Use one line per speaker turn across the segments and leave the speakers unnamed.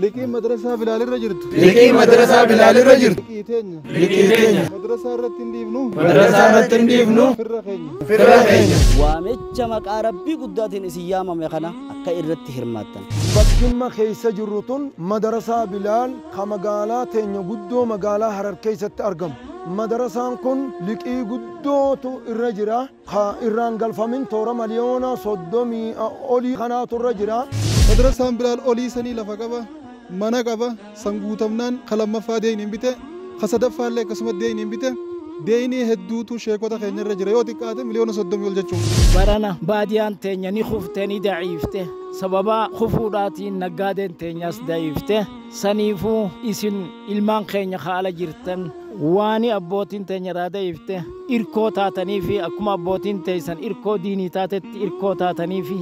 Liqii madrasaa Bilaalirra jirtu.
Liqii madrasaa Bilaalirra jirtu.
Liqii teenya.
Liqii teenya.
Madrasaa irratti hin dhiifnu.
Madrasaa irratti hin dhiifnu.
Firra keenya.
Firra keenya.
Waamicha maqaa Rabbii guddaatiin isin yaamame kana akka irratti hirmaattan.
Bakkimma keessa jirru tun madarasaa Bilaal ka magaalaa teenya guddoo magaalaa Harar keessatti argamu. Madarasaan kun liqii guddootu irra jira. Ka irraan galfamin toora 30 miliyoona olii kanaatu irra jira.
Madrasaan Bilaal olii sanii lafa qaba. Mana qaba. San guutamnaan ka lammaffaa deeyniin bite. Ka sadaffaallee akkasuma deeyniin bite. Deeynii hedduutu sheekota keenya irra jira. Yoo xiqqaate 30 miliyoona ol jechuudha.
Barana baadiyaan teenya ni kufte, ni daciifte. Sababa kufuudhaatiin naggaadeen teenyas daciifte. Saniifuu isin ilmaan keenya haala jirtan waani abbootiin teenya irraa daciifte irkoo taatanii fi akkuma abbootiin teessan irkoo diinii taatetti irkoo taatanii fi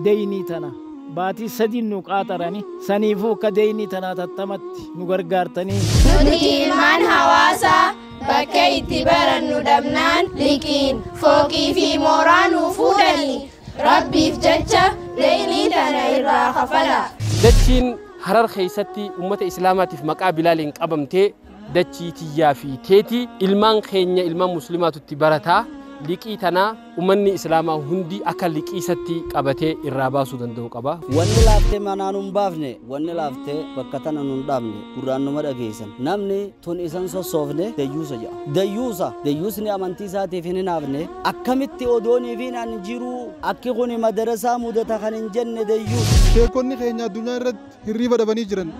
deeynii tana baatii 3 nu qaaxarani, saniifuu akka deeynii tanaa tattamatti nu gargaartanii.
Nuti ilmaan hawaasaa bakka itti barannu dhabnaan liqiin fooqii fi mooraa nuu fuudhanii, Rabbiif jecha deeynii tana irraa kafala.
Dachiin Harar keessatti uummata Islaamaatiif maqaa Bilaaliin qabamtee dachii tiyyaa fi teetii ilmaan keenya, ilmaan musliimaatutti barataa. Liqii tanaa uummanni Islaamaa hundi akka liqiisatti qabatee irraa baasuu danda'u qaba.
Wanni laaftee manaa nun baafne, wanni laaftee bakka tana nun dhaabne, gurraan numa dhageessan. Namni tun isan sossoofne dayyuusa jedha. Dayyuusa, dayyuusni amantii isaatiif hin hinaafne, akkamitti odoonii fi naan jiruu akki kuni madarasaa mudata kan hin jenne dayyuusa.
Sheekonni keenya addunyaa irratti hirriiba dhabanii jiran.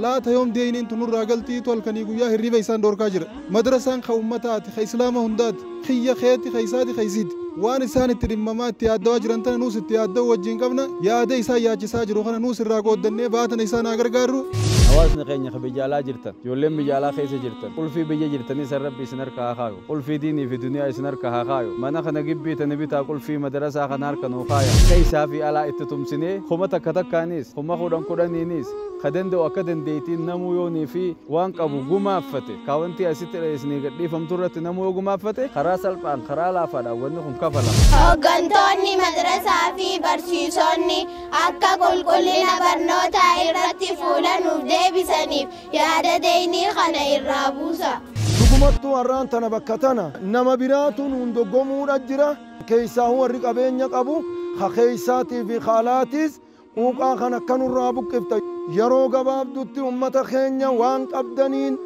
Laata yoom deeyniin tunurraa galtiitu halkanii guyyaa hirriiba isaan dhorkaa jira. Madrasaan ka ummataati, ka Islaama hundaati, kiyya keeti, ka isaati, ka isiiti. Waan isaan itti dhimmamaa itti yaaddawaa jiran tana nuus itti yaadda'uu wajjin qabna. Yaada isaan yaachisaa jiru kana nuus irraa qooddannee baatana isaan haa gargaarru.
Hawaasni keenya ka biyya alaa jirtan, ijoolleen biyya alaa keessa jirtan, qulfii biyya jirtanii san Rabbi isin harka haa kaayu. Qulfii diinii fi duniyaa isin harka haa kaayu. Mana kana gibbii tani bitaa, qulfii madarasaa kana harka nuu kaaya. Keessaa fi alaa itti tumsinee 1000 takkaanis, 10,000 kudhaniinis, ka danda'u akka dandeettiin namuu yoonii fi waan qabu gumaaffate, kaawantii asitti isinii gadhiifamtu irratti namuu yoo gumaaffate, karaa salphaan, karaa laafaadhaan wanni kun kafalama.
Hooggantoonni madrasaa fi barsiisonni akka qulqullina barnootaa irratti fuula nuuf deebisaniif yaada deeynii kana irraa buusa.
Dhugumattuu har'aan tana bakka tana nama biraatu nuun doggomuudha jira. Keessaa warri qabeenya qabu ka keessaatii fi haalaatiis quuqaa kan akka nurraa buqqifta. Yeroo gabaabdutti ummata keenya waan qabdaniin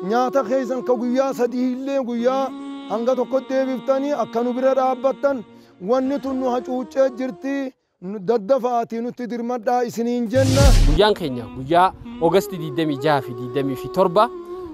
nyaata keessan ka guyyaa 3 illee guyyaa hanga tokko deebiftanii akka nu bira dhaabbattan, wanni tun nu hacuuccee jirti, daddafaatii nutti dirmadhaa isiniin jenna.
Guyyaan keenya guyyaa Oogasti 26 fi 27,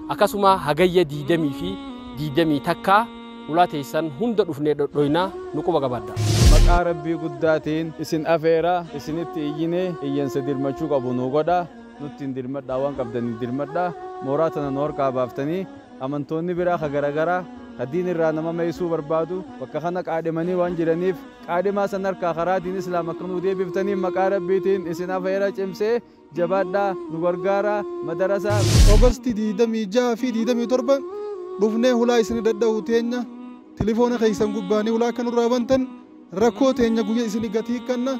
akkasuma Hagayya 20 fi 21 ulaa teessan hunda dhufnee dhodhoynaa, nu quba qabaadha.
Maqaa Rabbii guddaatiin isin afeera, isinitti iyyinee iyyansa dirmachuu qabu nu godha. Nutti hin dirmadhaa, waan qabdaniin dirmadhaa. Mooraa tana nu harkaa baaftanii amantoonni biraa ka garagaraa ka diin irraa nama meeysuu barbaadu bakka kana qaadhimanii waan jiraniif, qaadhimaa san harkaa karaa diin Islaam akka nuu deebiftanii maqaa Rabbiitiin isin afeera cimsee, jabaadhaa, nu gargaaraa madarasaa.
Ogosti 26 fi 27 dhufnee hulaa isin dadha'u teenya, tilifoona keessan gubbaanii hulaa akka nurraa bantan, rakkoo teenya guyyaa isin gatii kanna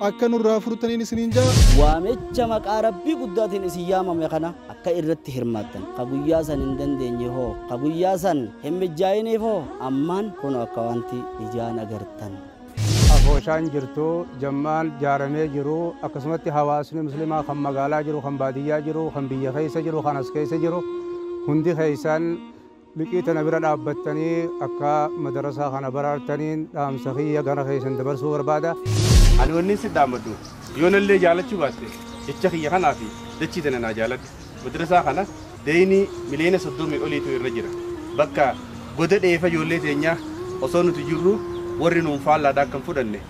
akka nurraa furtaniin isiniin jaa.
Waamicha maqaa Rabbii guddaatiin isin yaamame kana akka irratti hirmaattan. Ka guyyaa san hin dandeenye hoo, ka guyyaa san hin mijaa'iniif hoo, ammaan kun akka wanti ijaan agartan.
Afooshaan jirtu jammaan jaaramee jiru, akkasumatti hawaasni muslimaa kan magaalaa jiru, kan baadiyyaa jiru, kan biyya keessa jiru, kan as keessa jiru hundi keessan liqii tana bira dhaabbattanii akka madarasaa kana baraartaniin dhaamsa kiyya gara keessan dabarsuu barbaada.
Ani wanni si dhaammadhu, yoonallee jaalachuu baatte jecha kiyya kanaa fi dachii tana naa jaaladhu. Madrasaa kana deeyinii 30 miliyoona oliitu irra jira. Bakka goda dheefa ijoollee teenyaa osoo nuti jirru warri nuun faallaadhaan kan fudhanne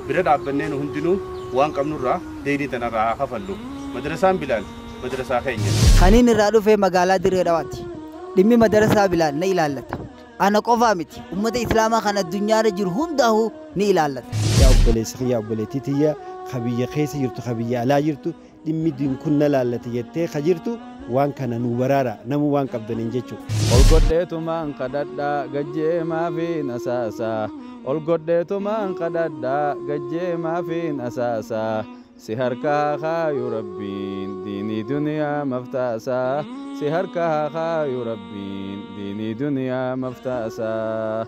bira dhaabbannee nu hundinuu waan qabnurraa deeyinii tanarraa haa kafallu. Madrasaan Bilaal madrasaa keenya.
Kaniin irraa dhufe magaalaa Dirree Dhawaati. Dhimmi madarasaa Bilaal na ilaallata. Ana qofaa miti. Uummata Islaamaa kan addunyaarra jiru hundaa'uu ni ilaallata.
Yaa obboleessa kiyya, obboleettii tiyya, ka biyya keessa jirtu, ka biyya alaa jirtu, dhimmi diin kun na laallata jettee ka jirtu, waan kana nu baraara namuu waan qabdaniin jechuudha.
Ol godheetumaan kadhadhaa gajjeemaa fi nasaasaa. Ol godheetumaan kadhadhaa gajjeemaa fi nasaasaa. Si harka haa kaayu Rabbiin diinii duniyaa maftaasaa. Si harka haa kaayu Rabbiin diinii duniyaa maftaasaa.